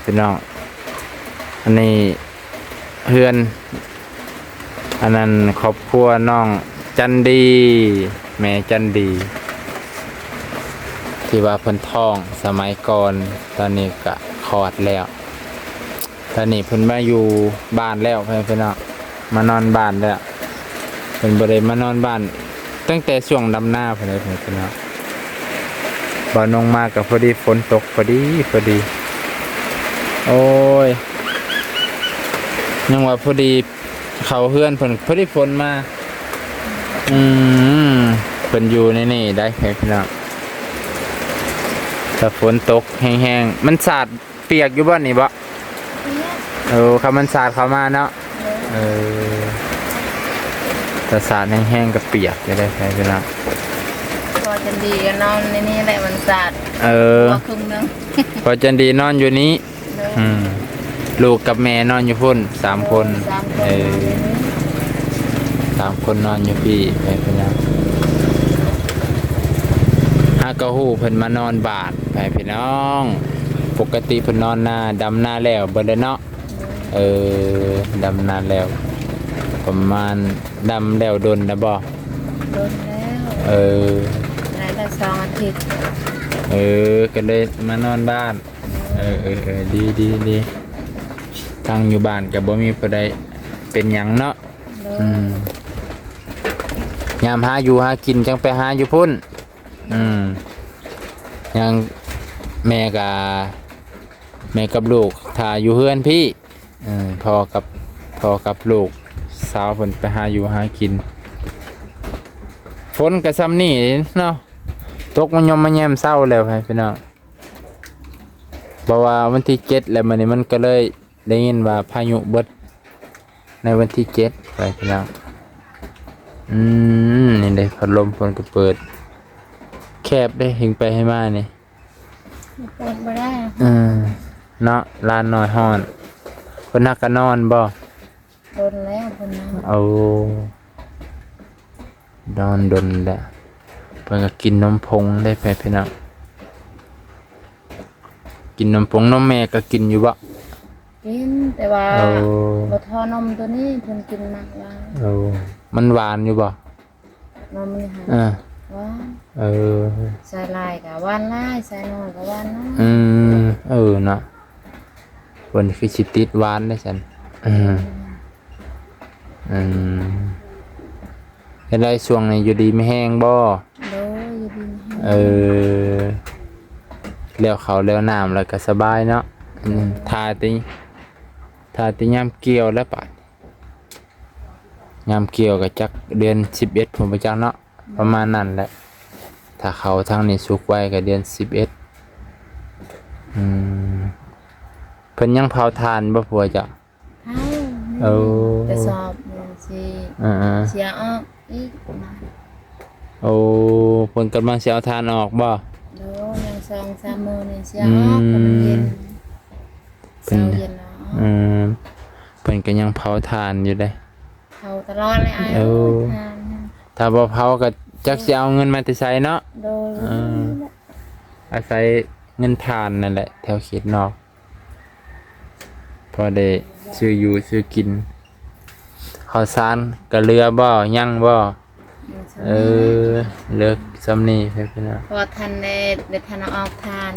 ພີ່ນ້ອງ ອັນນີ້ເຮືອນ ອັນນັ້ນຄອບຄົວນ້ອງຈັນດີ ແມ່ຈັນດີ ທີ່ວ່າເພິ່ນທ້ອງສະໄໝກ່ອນ ຕອນນີ້ກະຄອດແລ້ວ ຕອນນີ້ເພິ່ນມາຢູ່ບ້ານແລ້ວ ພີ່ນ້ອງ ມານອນບ້ານແລ້ວ ເພິ່ນບໍ່ໄດ້ມານອນບ້ານຕັ້ງແຕ່ຊ່ວງດຳນາພຸ້ນເດ້ ພີ່ນ້ອງ ບ່າວນົງມາກໍພໍດີຝົນຕົກ ພໍດີ ພໍດີ ໂອ້ຍ ຍັງວ່າພໍດີເຂົ້າເຮືອນເພິ່ນ ພໍດີຝົນມາ ອືມ ເພິ່ນຢູ່ໃນນີ້ໄດ໋ ພີ່ນ້ອງ ຖ້າຝົນຕົກແຮງໆ ມັນສາດ ປຽກຢູ່ບໍ່ນີ້ບໍ່? ປຽກ ເອີ ຄັນມັນສາດເຂົ້າມາເນາະ ເອີ ເອີ ຖ້າສາດແຮງໆກໍປຽກຢູ່ເດ້ພີ່ນ້ອງ ພໍຈັນດີກໍນອນໃນນີ້ແຫຼະ ມັນສາດ ເອີ ຫົວເຄິ່ງໜຶ່ງ ພໍຈັນດີນອນຢູ່ນີ້ ໂດຍ ອືມ ລູກກັບແມ່ນອນຢູ່ພຸ້ນ ສາມຄົນ ໂດຍ ສາມຄົນ ເອີ ນອນຢູ່ນີ້ ສາມຄົນນອນຢູ່ພີ້ ແມ່ພີ່ນ້ອງ ຫາກໍຮູ້ເພິ່ນມານອນບ້ານ ແມ່ພີ່ນ້ອງ ປົກກະຕິເພິ່ນນອນນາ ດຳນາແລ້ວເບິດແລ້ວເນາະ ເອີ ດຳນາແລ້ວ ປະມານ ດຳແລ້ວດົນແລ້ວບໍ່? ດົນແລ້ວ ເອີ ໄດ້ແລ້ວສອງອາທິດ ເອີ ກໍເລີຍມານອນບ້ານ ເອີ ເອີ ເອີ ດີ ດີ ດີ ທັງຢູ່ບ້ານກໍບໍ່ມີຜູ້ໃດເປັນຫຍັງເນາະ ໂດຍ ອືມ ຍາມຫາຢູ່ຫາກິນຈັ່ງໄປຫາຢູ່ພຸ້ນ ອືມ ຍັງ ແມ່ກໍ ແມ່ກັບລູກຖ້າຢູ່ເຮືອນພີ້ ເອີ ພໍ່ກັບ ພໍ່ກັບລູກສາວເພິ່ນໄປຫາຢູ່ຫາກິນ ຝົນກໍຊ່ຳນີ້ເນາະ ຕົກມາຍົມມາແຍມເຊົາແລ້ວ ພີ່ນ້ອງ ເພາະວ່າວັນທີເຈັດແລ້ວ ມື້ນີ້ມັນກໍເລີຍ ໄດ້ຍິນວ່າພາຍຸເບິດໃນວັນທີເຈັດ ໄປພີ່ນ້ອງ ອືມ ນີ້ເດ້ ພັດລົມເພິ່ນກໍເປີດ ແຄບເດ້ ເຮັງໄປເຮັງມານີ້ ເປີດບໍ່ໄດ້ ເອີ ເນາະ ຫຼານນ້ອຍຮ້ອນ ເພິ່ນຫາກະນອນບໍ່? ດົນແລ້ວເພິ່ນນອນ ໂອ້ ນອນດົນແລ້ວ ເພິ່ນກໍກິນນົມຜົງເດ້ ແມ່ພີ່ນ້ອງ ກິນນົມຜົງ ນົມແມ່ກໍກິນຢູ່ບໍ່? ກິນ ແຕ່ວ່າ ໂອ້ ບໍ່ທໍ່ນົມໂຕນີ້ ເພິ່ນກິນມັກຫຼາຍ ໂອ້ ມັນຫວານຢູ່ບໍ່? ນົມນີ້ຫາ ເອີ ຫວານ ເອີ ໃສ່ຫຼາຍກໍຫວານຫຼາຍ ໃສ່ໜ້ອຍກໍຫວານໜ້ອຍ ອືມ ເອີ ເນາະ ເພິ່ນຄືຊິຕິດຫວານເດ້ຊັ້ນ ອືມ ອືມ ເຮັດໄດ້ຊ່ວງນີ້ຢູ່ດີມີແຮງບໍ່? ໂດຍ ຢູ່ດີມີແຮງ ເອີ ແລ້ວເຂົ້າແລ້ວນ້ຳແລ້ວກໍສະບາຍເນາະ ອືມ ຖ້າແຕ່ ຖ້າແຕ່ຍາມກ່ຽວແລ້ວບາດ ຍາມກ່ຽວກໍຈັກເດືອນສິບເອັດພຸ້ນບໍ່ຈັກເນາະ ປະມານນັ້ນແຫຼະ ຖ້າເຂົ້າທາງນີ້ສຸກໄວກໍເດືອນສິບເອັດ ອືມ ເພິ່ນຍັງເຜົາຖ່ານບໍ່ຜົວເຈົ້າ? ເຜົາ ເອີ ກະສອບໜຶ່ງຊິ ເອີໆ ເສຍອອກອີກນະ ໂອ້ ເພິ່ນກຳລັງຊິເອົາຖ່ານອອກບໍ່? ໂດຍ ຍັງສອງສາມມື້ນີ້ເສຍອອກ ອືມ ເພາະມັນເຢັນ ເຊົາເຢັນເນາະ ອືມ ເພິ່ນກໍຍັງເຜົາຖ່ານຢູ່ເດ້ ເຜົາຕະຫຼອດເລີຍອ້າຍ ໂອ້ ເອີ ຖ້າບໍ່ເຜົາກໍຈັກຊິເອົາເງິນມາແຕ່ໃສເນາະ ໂດຍ ເອີ ອາໄສເງິນຖ່ານນັ້ນແຫຼະ ແຖວເຂດນອກ ພໍໄດ້ຊື້ຢູ່ຊື້ກິນ ເຂົ້າສານກໍເຫຼືອບໍ່? ຍັງບໍ່? ເອີ ເຫຼືອຊ່ຳນີ້ ເອີ ເຫຼືອຊ່ຳນີ້ ພີ່ນ້ອງ ພໍທັນໄດ້ ໄດ້ທັນເອົາອອກຖ່ານ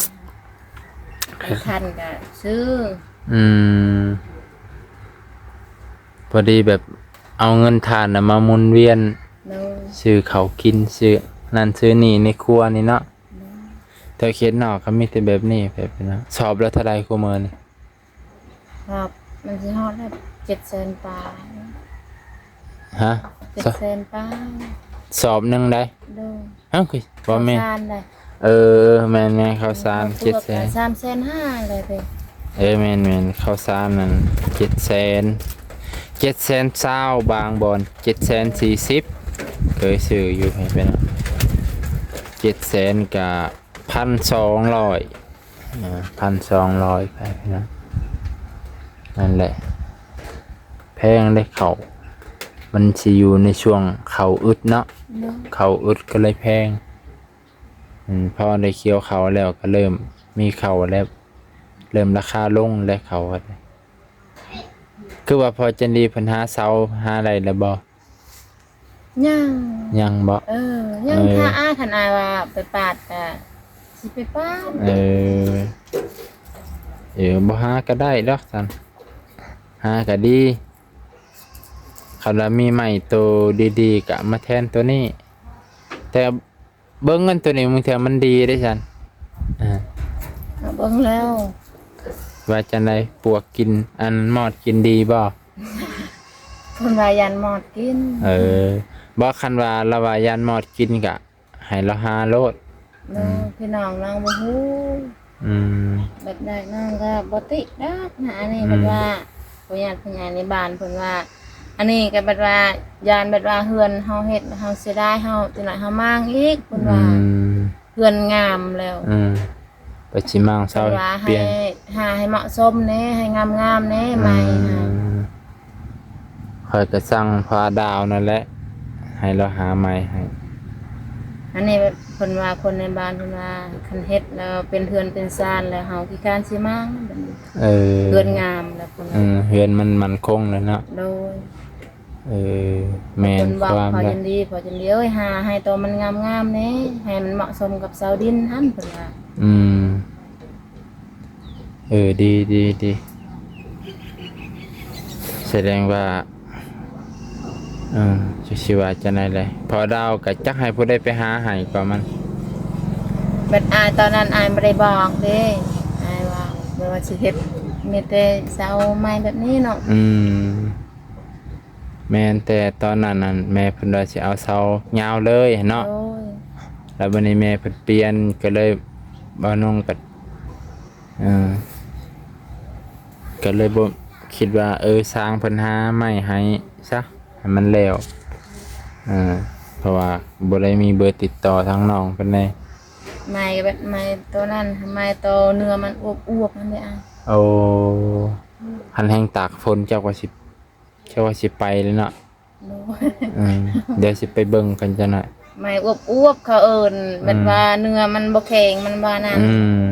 ໄດ້ທັນກໍຊື້ ອືມ ພໍດີແບບເອົາເງິນຖ່ານນະມາໝູນວຽນ ໂດຍ ຊື້ເຂົ້າກິນ ຊື້ນັ້ນຊື້ນີ້ໃນຄົວນີ້ເນາະ ໂດຍ ແຖວເຂດນອກກໍມີແຕ່ແບບນີ້ ແບບນີ້ເນາະ ສອບລະເທົ່າໃດຄູ່ມື້ນີ້? ສອບມັນຊິຮອດແລ້ວ ເຈັດແສນປາຍ ຮະ? ເຈັດແສນປາຍ ສອບໜຶ່ງໃດ? ໂດຍ ເອົ້າ ຄືບໍ່ແມ່ນ ເຂົ້າສານໃດ ເອີ ແມ່ນໆ ເຂົ້າສານ ເຂົ້າເປືອກ ເຈັດແສນ ສາມແສນຫ້າແຫຼະເດ້ ເອີ ແມ່ນໆ ເຂົ້າສານນັ້ນ ເຈັດແສນ ເຈັດແສນຊາວ ບາງບ່ອນ ເຈັດແສນສີ່ສິບ ເຄີຍຊື້ຢູ່ ໃຫ້ໄປນຳ ເຈັດແສນກະ ພັນສອງຮ້ອຍ ອາ ພັນສອງຮ້ອຍ ໄປພີ່ນ້ອງ ນັ້ນແຫຼະ ແພງເດ້ເຂົ້າ ມັນຊິຢູ່ໃນຊ່ວງເຂົ້າອຶດເນາະ ໂດຍ ເຂົ້າອຶດກໍເລີຍແພງ ອືມ ພໍໄດ້ກ່ຽວເຂົ້າແລ້ວກໍເລີ່ມມີເຂົ້າແລ້ວ ເລີ່ມລາຄາລົງແລ້ວເຂົາວ່າ. ຄືວ່າພໍ່ຈັນດີເພິ່ນຫາເຊົາຫາໄດ້ແລ້ວບໍ່? ຍັງ ຍັງບໍ່? ເອີ ຍັງ ເອີ ຖ້າອ້າຍ ຄັນອ້າຍວ່າໄປປາດກະຊິໄປປາດ. ເອີ ເອີ ບໍ່ຫາກະໄດ້ດອກຊັ້ນ ຫາກະດີ. ຄັນວ່າມີໄມ້ໂຕດີໆ ກະມາແທນໂຕນີ້ ແຕ່ ເບິ່ງອັນໂຕນີ້ ບາງເທື່ອມັນດີເດ້ຊັ້ນ. ອ່າ ເບິ່ງແລ້ວ ວ່າຈັ່ງໃດ? ປວກກິນ ອັນມອດກິນດີບໍ່? ເພິ່ນວ່າຢ້ານມອດກິນ. ເອີ ບໍ່ ຄັນວ່າລາວວ່າຢ້ານມອດກິນກະໃຫ້ລາວຫາໂລດ. ໂດຍ ອືມ ພີ່ນ້ອງນ້ອງບໍ່ຮູ້. ອືມ ແບບໃດນ້ອງກໍບໍ່ຕິດອກນະ ອັນນີ້ ອືມ ເພິ່ນວ່າ ຜູ້ຍາດຜູ້ໃຫຍ່ໃນບ້ານເພິ່ນວ່າ ອັນນີ້ກໍແບບວ່າຢ້ານແບບວ່າເຮືອນເຮົາເຮັດ ເຮົາເສຍດາຍ ເຮົາ ຈັ່ງໃດເຮົາມ້າງອີກ ເພິ່ນວ່າ. ອືມ ເຮືອນງາມແລ້ວ. ອືມ ໄປຊິມ້າງເຊົາ ເພິ່ນວ່າໃຫ້ ປ່ຽນ ຫາໃຫ້ເໝາະສົມແດ່ ໃຫ້ງາມໆແດ່ ອືມ ໄມ້ຫັ້ນ. ຂ້ອຍກໍສັ່ງພະດາວນັ້ນແຫຼະ ໃຫ້ລາວຫາໄມ້ໃຫ້. ອັນນີ້ແບບເພິ່ນວ່າ ຄົນໃນບ້ານເພິ່ນວ່າ ຄັນເຮັດແລ້ວເປັນເຮືອນເປັນຊານແລ້ວ ເຮົາຂີ້ຄ້ານຊິມ້າງບັດນີ້. ເອີ ເຮືອນງາມແລ້ວເພິ່ນວ່າ. ເອີ ເຮືອນມັນໝັ້ນຄົງແລ້ວເນາະ. ໂດຍ. ເອີ ແມ່ນ ຄວາມ ພໍຈັນດີ ພໍຈັນດີເອີຍ ຫາໃຫ້ໂຕມັນງາມໆແດ່ ໃຫ້ມັນເໝາະສົມກັບເສົາດິນຫັ້ນ ເພິ່ນວ່າ. ອືມ ເອີ ດີ ດີ ດີ ສະແດງວ່າ ເອີ ຈັກຊິວ່າຈັ່ງໃດແຫຼະ ພໍ່ດາວກໍຈັກໃຫ້ຜູ້ໃດໄປຫາໃຫ້ກວ່າມັນ. ບັດອ້າຍ ຕອນນັ້ນອ້າຍບໍ່ໄດ້ບອກເດ້ ອ້າຍວ່າ ບໍ່ວ່າຊິເຮັດ ມີແຕ່ເສົາໄມ້ແບບນີ້ເນາະ. ອືມ ແມ່ນ ແຕ່ຕອນນັ້ນນັ້ນ ແມ່ເພິ່ນວ່າຊິເອົາເສົາຍາວເລີຍຫັ້ນເນາະ. ໂດຍ. ແລ້ວບັດນີ້ແມ່ເພິ່ນປ່ຽນ ກໍເລີຍ ບ່າວນົງກໍ ເອີ ກໍເລີຍບໍ່ຄິດວ່າ ເອີ ຊ່າງເພິ່ນຫາໄມ້ໃຫ້ຊະ ໃຫ້ມັນແລ້ວ. ເອີ ເພາະວ່າບໍ່ໄດ້ມີເບີຕິດຕໍ່ທາງນ້ອງເພິ່ນແດ່. ໄມ້ແບບໄມ້ໂຕນັ້ນ ໄມ້ໂຕເນື້ອມັນອວບໆຫັ້ນເດ້ອ້າຍ. ໂອ້ ອືມ ຫັ້ນແຮ່ງຕາກຝົນ ຈັກວ່າຊິ ເຈົ້າວ່າຊິໄປແລ້ວເນາະ. ໂດຍ. ອືມ ດຽວຊິໄປເບິ່ງກັນຈັກໜ້ອຍ. ໄມ້ອວບໆ ເຂົາເອີ້ນ ອືມ ແບບວ່າເນື້ອມັນບໍ່ແຂງ ມັນບໍ່ນັ້ນ. ອືມ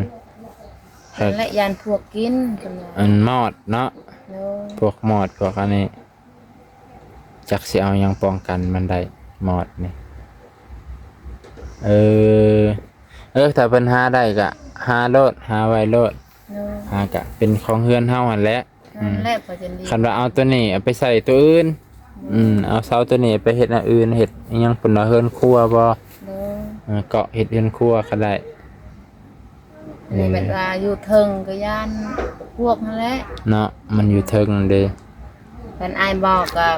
ນັ້ນແຫຼະ ຢ້ານພວກກິນ ເພິ່ນວ່າ ອັນມອດເນາະ. ໂດຍ. ພວກມອດ ພວກອັນນີ້ ຈັກຊິເອົາຫຍັງປ້ອງກັນມັນໄດ້ ມອດນີ້. ເອີ ເອີ ຖ້າເພິ່ນຫາໄດ້ກະຫາໂລດ ຫາໄວ້ໂລດ. ໂດຍ. ຫາກະເປັນຂອງເຮືອນເຮົາຫັ້ນແຫຼະ. ອືມ ນັ້ນແຫຼະ ພໍຈັນດີ ຄັນວ່າເອົາໂຕນີ້ເອົາໄປໃສ່ໂຕອື່ນ. ອືມ ເອົາເສົາໂຕນີ້ໄປເຮັດອັນອື່ນ ເຮັດອີ່ຫຍັງ ເພິ່ນວ່າເຮືອນຄົວບໍ່? ໂດຍ. ເອີ ເກາະເຮັດເຮືອນຄົວກໍໄດ້. ນີ້ແມ່ນວ່າຢູ່ເທິງກໍຢ້ານພວກຫັ້ນແຫຼະເນາະ ມັນຢູ່ເທິງເດ້. ຄັນອ້າຍບອກກໍ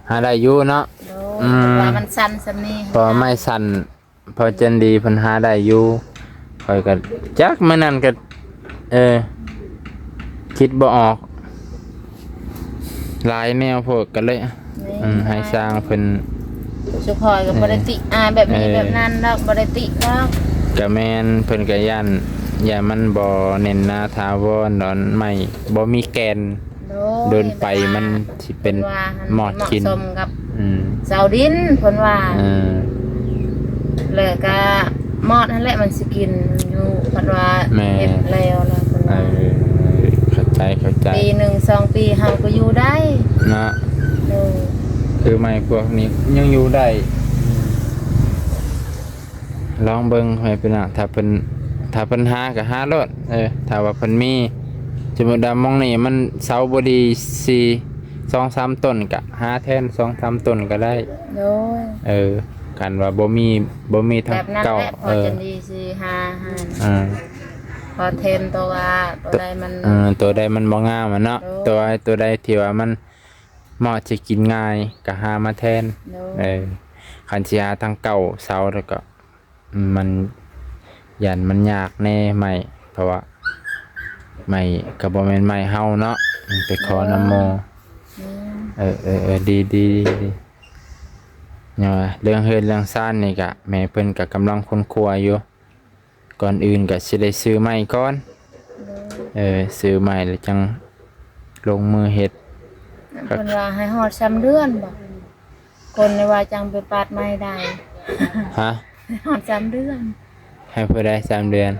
ຫາໄດ້ຢູ່ເນາະ. ໂດຍ. ອືມ ເພາະວ່າມັນສັ້ນສ່ຳນີ້ ເພາະວ່າໄມ້ສັ້ນ ພໍຈັນດີເພິ່ນຫາໄດ້ຢູ່. ຂ້ອຍກໍຈັກ ມື້ນັ້ນກໍ ເອີ ຄິດບໍ່ອອກ ຫຼາຍແນວໂພດ ກໍເລີຍ ແມ່ນ ອືມ ໃຫ້ຊ່າງເພິ່ນ. ສຸຂ້ອຍກໍບໍ່ໄດ້ຕິອ້າຍແບບນີ້ ເອີ ແບບນັ້ນດອກ ບໍ່ໄດ້ຕິດອກ. ກໍແມ່ນ ເພິ່ນກໍຢ້ານ ຢ້ານມັນບໍ່ແໜ້ນໜາຖາວອນ ດອນໄມ້ບໍ່ມີແກ່ນ. ໂດຍ. ດົນໄປມັນຊິເປັນ ເພິ່ນວ່າ ມອດກິນ ເໝາະສົມກັບ ອືມ ເສົາດິນ ເພິ່ນວ່າ. ເອີ ແລ້ວກະມອດຫັ້ນແຫຼະມັນຊິກິນຢູ່ ເພິ່ນວ່າ. ແມ່ນ. ເຮັດແລ້ວລະ ເພິ່ນວ່າ. ເອີ ເຂົ້າໃຈ ເຂົ້າໃຈ. ປີໜຶ່ງສອງປີເຮົາກໍຢູ່ໄດ້ເນາະ. ໂດຍ. ຄືໄມ້ພວກນີ້ຍັງຢູ່ໄດ້. ລອງເບິ່ງໃຫ້ເພິ່ນນະ ຖ້າເພິ່ນ ຖ້າເພິ່ນຫາກໍຫາໂລດ. ເອີ ຖ້າວ່າເພິ່ນມີ ສົມມຸດວ່າໝ່ອງນີ້ມັນເສົາບໍ່ດີ ສີ່ ສອງສາມຕົ້ນ ກໍຫາແທນສອງສາມຕົ້ນກໍໄດ້. ໂດຍ. ເອີ ຄັນວ່າບໍ່ມີ ບໍ່ມີທັງເກົ້າ. ແບບນັ້ນແຫຼະ ພໍ ເອີ ຈັນດີຊິຫາຫັ້ນ. ອ່າ ພໍແທນໂຕວ່າ ໂຕໃດມັນ ເອີ ໂຕໃດມັນບໍ່ງາມຫັ້ນເນາະ. ໂດຍ. ໂຕ ໂຕໃດທີ່ວ່າມັນ ເໝາະຊິກິນງ່າຍກໍຫາມາແທນ. ໂດຍ. ເອີ ຄັນຊິຫາທັງເກົ້າເສົາແລ້ວກໍ ມັນ ຢ້ານມັນຍາກແດ່ໄມ້ ເພາະວ່າໄມ້ກໍບໍ່ແມ່ນໄມ້ເຮົາເນາະ ໄປຂໍນຳໝູ່. ໂດຍ. ແມ່ນ. ເອີ ເອີ ເອີ ດີ ດີ ດີ ດີ. ເນາະ ເລື່ອງເຮືອນເລື່ອງຊານນີ້ກະ ແມ່ເພິ່ນກະກຳລັງຄົ້ນຄວ້າຢູ່. ກ່ອນອື່ນກໍຊິໄດ້ຊື້ໄມ້ກ່ອນ. ໂດຍ. ເອີ ຊື້ໄມ້ແລ້ວຈັ່ງລົງມືເຮັດ. ເພິ່ນວ່າໃຫ້ຮອດສາມເດືອນບໍ? ຄົນນີ້ວ່າຈັ່ງໄປປາດໄມ້ໄດ້. ຮະ? ໃຫ້ຮອດສາມເດືອນ. ໃຫ້ຜູ້ໃດສາມເດືອນ?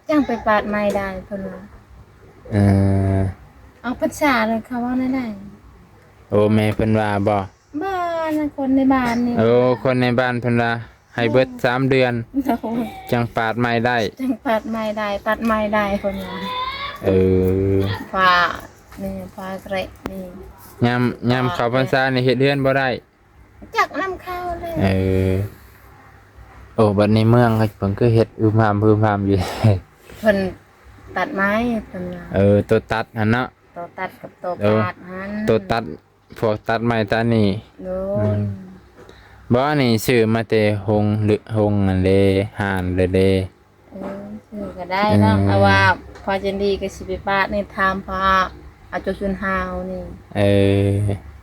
ຈັ່ງໄປປາດໄມ້ໄດ້ ເພິ່ນວ່າ. ເອີ ອອກພັນສາແລ້ວເຂົາເວົ້າແນວໃດ? ໂອ້ ແມ່ເພິ່ນວ່າບໍ່? ບໍ່ ອັນນັ້ນຄົນໃນບ້ານນີ້ ໂອ້ ວ່າ ຄົນໃນບ້ານເພິ່ນວ່າໃຫ້ເບິດ ໂດຍ ສາມເດືອນ ໂດຍ ຈັ່ງປາດໃໝ່ໄດ້ ຈັ່ງປາດໃໝ່ໄດ້ ຕັດໃໝ່ໄດ້ເພິ່ນວ່າ ເອີ ຟ້ານີ້ ຟ້າແກຣະນີ້ ຍາມ ຍາມເຂົ້າພັນສານີ້ເຮັດເຮືອນບໍ່ໄດ້ ຈັກນຳເຂົາເລີຍ ເອີ ໂອ້ ບັດໃນເມືອງເພິ່ນຄືເຮັດອຶມຫຳອຶມຫຳຢູ່ ເພິ່ນຕັດໄມ້ເພິ່ນວ່າ ເອີ ໂຕຕັດຫັ້ນເນາະ ໂຕຕັດກັບໂຕ ເອີ ປາດຫັ້ນ ໂຕຕັດ ພວກຕັດໄມ້ຕັດນີ້ ໂດຍ ອືມ ບໍ່ ອັນນີ້ຊື້ມາແຕ່ໂຮງ ໂຮງຫັ້ນເດ້ ຮ້ານເດ້ ເອີ ຊື້ກໍໄດ້ເນາະ ເອີ ເພາະວ່າພໍ່ຈັນດີກໍຊິໄປປາດນີ້ ຖາມພໍ່ອາໂຈຊຸນຮາວນີ້ ເອີ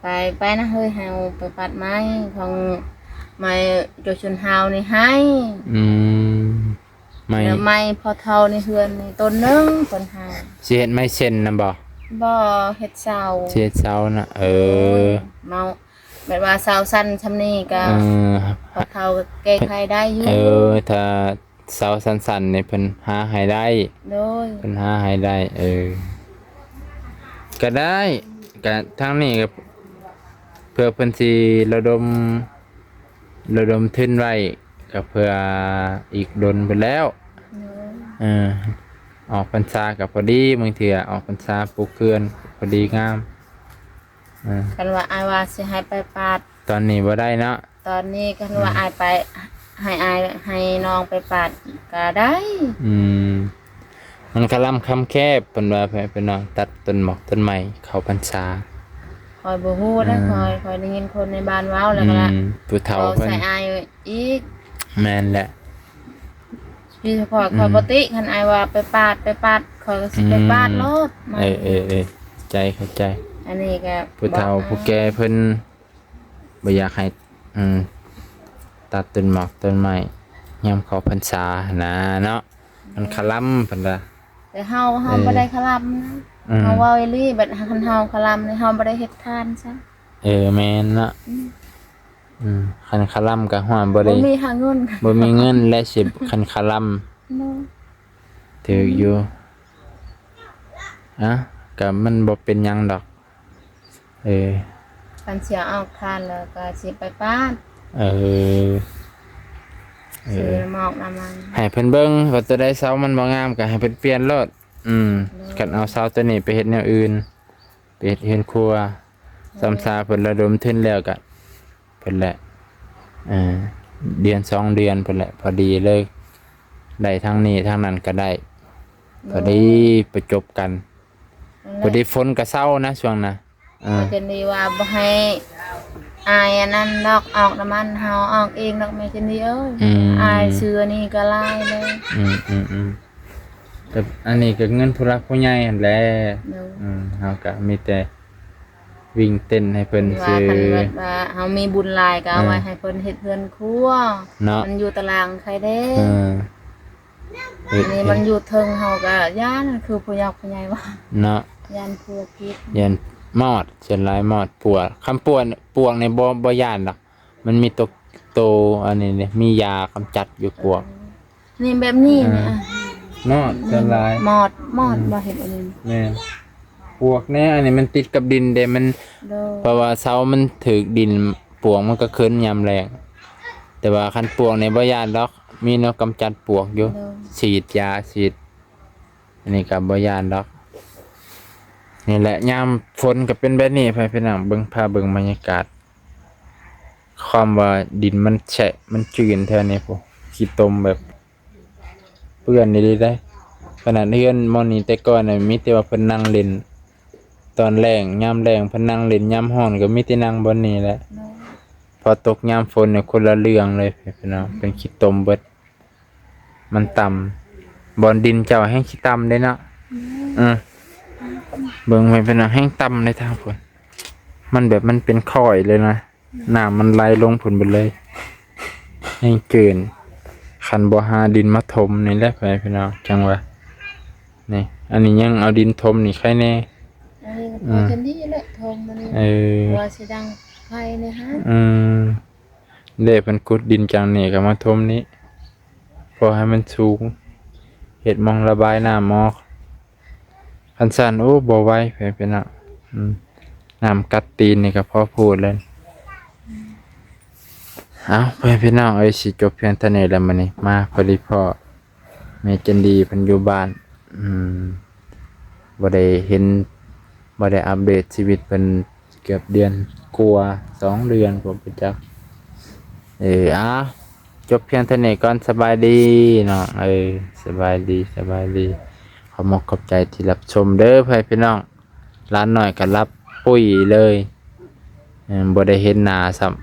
ໄປ ໄປນະເຮີ້ຍ ເຮົາໄປປາດໄມ້ຂອງໄມ້ໂຈຊຸນຮາວນີ້ໃຫ້ ອືມ ໄມ້ ແລ້ວໄມ້ພໍ່ເຖົ້າໃນເຮືອນນີ້ຕົ້ນໜຶ່ງເພິ່ນໃຫ້ ຊິເຮັດໄມ້ເຊັນນຳບໍ່? ບໍ່ ເຮັດເສົາ ຊິເຮັດເສົານະ ເອີ ໂດຍ ເມົາ ແບບວ່າເສົາສັ້ນຊ່ຳນີ້ກໍ ເອີ ພໍ່ເຖົ້າກໍແກ້ໄຂໄດ້ຢູ່ ເອີ ຖ້າເສົາສັ້ນໆນີ້ເພິ່ນຫາໃຫ້ໄດ້ ໂດຍ ເພິ່ນຫາໃຫ້ໄດ້ ເອີ ກໍໄດ້ ກໍທາງນີ້ກໍເພື່ອເພິ່ນຊິລະດົມ ລະດົມທຶນໄວ້ ກໍເພື່ອອີກດົນພຸ້ນແລ້ວ ໂດຍ ເອີ ອອກພັນສາກໍພໍດີ ບາງເທື່ອອອກພັນສາປູກເຮືອນ ພໍດີງາມ ເອີ ຄັນວ່າອ້າຍວ່າຊິໃຫ້ໄປປາດ ຕອນນີ້ບໍ່ໄດ້ເນາະ ຕອນນີ້ຄັນວ່າ ອືມ ອ້າຍໄປ ໃຫ້ອ້າຍ ໃຫ້ນ້ອງໄປປາດກໍໄດ້ ອືມ ມັນຄະລຳຄຳແຄບ ເພິ່ນວ່າ ເພິ່ນ ເພິ່ນວ່າຕັດຕົ້ນໝອກຕົ້ນໄມ້ເຂົ້າພັນສາ ຂ້ອຍບໍ່ຮູ້ນະ ອືມ ຂ້ອຍ ຂ້ອຍໄດ້ຍິນຄົນໃນບ້ານເວົ້າ ແລ້ວກໍ ອືມ ຜູ້ເຖົ້າເພິ່ນ ເວົ້າໃສ່ອ້າຍອີກ ແມ່ນແຫຼະ ພີ່ສະພອດ ອືມ ຂ້ອຍບໍ່ຕິ ຄັນອ້າຍວ່າໄປປາດ ໄປປາດ ຂ້ອຍກໍຊິໄປປາດໂລດ ອືມ ເອີ ເອີ ເອີ ເຂົ້າໃຈ ເຂົ້າໃຈ ອັນນີ້ກໍ ຜູ້ເຖົ້າຜູ້ແກ່ເພິ່ນ ບໍ່ຢາກໃຫ້ ອືມ ຕັດຕົ້ນໝອກຕົ້ນໄມ້ຍາມເຂົ້າພັນສາຫັ້ນນະເນາະ ມັນຄະລຳເພິ່ນວ່າ ແຕ່ເຮົາ ເຮົາ ເອີ ບໍ່ໄດ້ຄະລຳນະ ອືມ ເຮົາເວົ້າອີ່ຫຼີ ບັດຄັນເຮົາຄະລຳນີ້ ເຮົາບໍ່ໄດ້ເຮັດທານຊະ ເອີ ແມ່ນເນາະ ອືມ ອືມ ຄັນຄະລຳກໍຮ່ວມບໍ່ໄດ້ ບໍ່ມີຫາເງິນ ບໍ່ມີເງິນແລະຊິຄັນຄະລຳ ໂດຍ ຖືກຢູ່ ອະ ກໍມັນບໍ່ເປັນຫຍັງດອກ ເອີ ຄັນຊິເອົາອອກທານແລ້ວກໍຊິໄປປາດ ເອີ ເອີ ຊື້ນ້ຳໝອກນ້ຳມັນ ໃຫ້ເພິ່ນເບິ່ງວ່າຕົວໃດເສົາມັນບໍ່ງາມກໍໃຫ້ເພິ່ນປ່ຽນໂລດ ອືມ ໂດຍ ຄັນເອົາເສົາຕົວນີ້ໄປເຮັດແນວອື່ນ ໄປເຮັດເຮືອນຄົວ ໂດຍ ສ່ຳຊາເພິ່ນລະດົມທຶນແລ້ວກໍ ເພິ່ນແຫຼະ ເອີ ເດືອນສອງເດືອນເພິ່ນແຫຼະ ພໍດີເລີຍ ໄດ້ທັງນີ້ທັງນັ້ນກໍໄດ້ ໂດຍ ພໍດີປະຈົບກັນ ແມ່ນແຫຼະ ພໍດີຝົນກໍເຊົານະຊ່ວງນະ ເອີ ແມ່ຈັນດີວ່າບໍ່ໃຫ້ອ້າຍອັນນັ້ນດອກ ອອກນຳມັນ ເຮົາອອກເອງດອກ ແມ່ຈັນດີເອີຍ ອືມ ອ້າຍເຊື່ອນີ້ກໍຫຼາຍເລີຍ ອືມໆໆ ກໍອັນນີ້ກໍເງິນຜູ້ຫຼັກຜູ້ໃຫຍ່ຫັ້ນແຫຼະ ໂດຍ ອືມ ເຮົາກໍມີແຕ່ ວິ່ງເຕັ້ນໃຫ້ເພິ່ນ ເພິ່ນວ່າ ຊື່ ຄັນແບບວ່າເຮົາມີບຸນຫຼາຍກໍເອົາໄວ້ ເອີ ໃຫ້ເພິ່ນເຮັດເຮືອນຄົວເນາະ ມັນຢູ່ຕາລ່າງໃຄເດ້ ເອີ ອັນນີ້ມັນຢູ່ເທິງ ເຮົາກໍຢ້ານ ຄືຜູ້ຫຼັກຜູ້ໃຫຍ່ວ່າເນາະ ຢ້ານພວກຜິດ ຢ້ານມອດ ສ່ວນຫຼາຍມອດປວກ ຄັນປວກ ປວກນີ້ບໍ່ ບໍ່ຢ້ານດອກ ມັນມີຕົວ ໂຕ ອັນນີ້ເດ້ ມີຢາກຳຈັດຢູ່ປວກ ເອີ ນີ້ແບບນີ້ນີ້ ອ່າ ອ່ະ ມອດສ່ວນຫຼາຍ ມອດ ມອດ ອືມ ບໍ່ເຫັນອັນນີ້ ແມ່ນ ປວກແນ່ ອັນນີ້ມັນຕິດກັບດິນເດ້ ມັນ ໂດຍ ເພາະວ່າເສົາມັນຖືກດິນ ປວກມັນກໍຂຶ້ນຍາມແລ້ງ ແຕ່ວ່າຄັນປວກນີ້ບໍ່ຢ້ານດອກ ມີແນວກຳຈັດປວກຢູ່ ໂດຍ ສີດຢາ ສີດ ອັນນີ້ກໍບໍ່ຢ້ານດອກ ນີ້ແຫຼະ ຍາມຝົນກໍເປັນແບບນີ້ ໃຫ້ພີ່ນ້ອງເບິ່ງ ພາເບິ່ງບັນຍາກາດ ຄວາມວ່າດິນມັນແຊະ ມັນຈືນແຖວນີ້ພຸ້ນ ຂີ້ຕົມແບບເປື້ອນອີ່ຫຼີເດ້. ຂະໜາດເຮືອນໝ່ອງນີ້ແຕ່ກ່ອນນະ ມີແຕ່ວ່າເພິ່ນນັ່ງຫຼິ້ນຕອນແລ້ງ ຍາມແລ້ງເພິ່ນນັ່ງຫຼິ້ນ ຍາມຮ້ອນກໍມີແຕ່ນັ່ງບ່ອນນີ້ແຫຼະ. ໂດຍ. ພໍຕົກຍາມຝົນນີ້ຄົນລະເລື່ອງເລີຍພີ່ນ້ອງ ເປັນຂີ້ຕົມເບິດ. ມັນຕ່ຳ ບ່ອນດິນເຈົ້າແຮ່ງຊິຕ່ຳເດ້ເນາະ. ອືມ ເອີ ເບິ່ງໄປເປັນຫຍັງແຮ່ງຕ່ຳໃນທາງພຸ້ນ ມັນແບບມັນເປັນຄ້ອຍເລີຍນະ ນ້ຳມັນໄຫຼລົງພຸ້ນເບິດເລີຍ ແຮ່ງເກີນ ຄັນບໍ່ຫາດິນມາຖົມນີ້ແຫຼະ ພໍ່ແມ່ພີ່ນ້ອງ ຈັ່ງວ່າ ນີ້ ອັນນີ້ຍັງເອົາດິນຖົມນີ້ໄຄແນ່ ອັນນີ້ ອືມ ພໍຈະດີແຫຼະ ຖົມອັນນີ້ ເອີ ວ່າຊິດັງໄຟນີ້ຫາ ອືມ. ເດ້ ເພິ່ນຂຸດດິນຈັ່ງນີ້ກໍມາຖົມນີ້ ເພື່ອໃຫ້ມັນສູງ ເຮັດໝ່ອງລະບາຍນ້ຳອອກ. ຄັນຊັ້ນ ໂອ້ ບໍ່ໄຫວ ເພື່ອນພີ່ນ້ອງ. ອືມ ນ້ຳກັດຕີນນີ້ກໍພໍໂພດແລ້ວ. ເອົາ ເພື່ອນພີ່ນ້ອງເອີຍ ຊິຈົບພຽງເທົ່ານີ້ແຫຼະມື້ນີ້. ມາພໍດີພໍ້ແມ່ຈັນດີເພິ່ນຢູ່ບ້ານ. ອືມ ບໍ່ໄດ້ເຫັນ ບໍ່ໄດ້ອັບເດດຊີວິດເພິ່ນເກືອບເດືອນກວ່າ ສອງເດືອນ ບໍ່ຮູ້ຈັກ. ເອີ ອ່າ ຈົບພຽງເທົ່ານີ້ກ່ອນ. ສະບາຍດີເນາະ. ເອີ ສະບາຍດີ ສະບາຍດີ. ຂອບອົກຂອບໃຈທີ່ຮັບຊົມເດີ ເພື່ອນພີ່ນ້ອງ. ຫຼານນ້ອຍກໍຫຼັບປຸ້ຍເລີຍ. ເອີ ບໍ່ໄດ້ເຫັນໜ້າຊ້ຳ.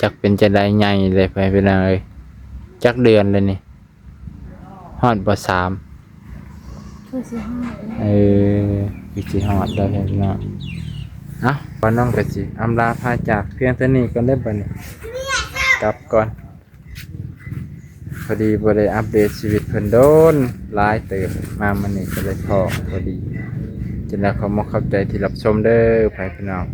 ຈັກເປັນຈັ່ງໃດ ໃຫຍ່ເລີຍ ເພື່ອນພີ່ນ້ອງເອີຍ. ຈັກເດືອນແລ້ວນີ້? ຮອດບໍ່ ສາມ? ຄືຊິຮອດແລ້ວ. ເອີ ຄືຊິຮອດແລ້ວ ເພື່ອນພີ່ນ້ອງ. ເອົ້າ ປ້ານ້ອງກໍຊິອຳລາພາຈາກພຽງເທົ່ານີ້ກ່ອນເດີບັດນີ້. ກັບກ່ອນ. ພໍດີບໍ່ໄດ້ອັບເດດຊີວິດເພິ່ນດົນຫຼາຍເຕີບ. ມາມື້ນີ້ກໍໄດ້ພໍ້ພໍດີ. ຈັ່ງໃດ ຂອບອົກຂອບໃຈທີ່ຮັບຊົມເດີ ເພື່ອນພີ່ນ້ອງ.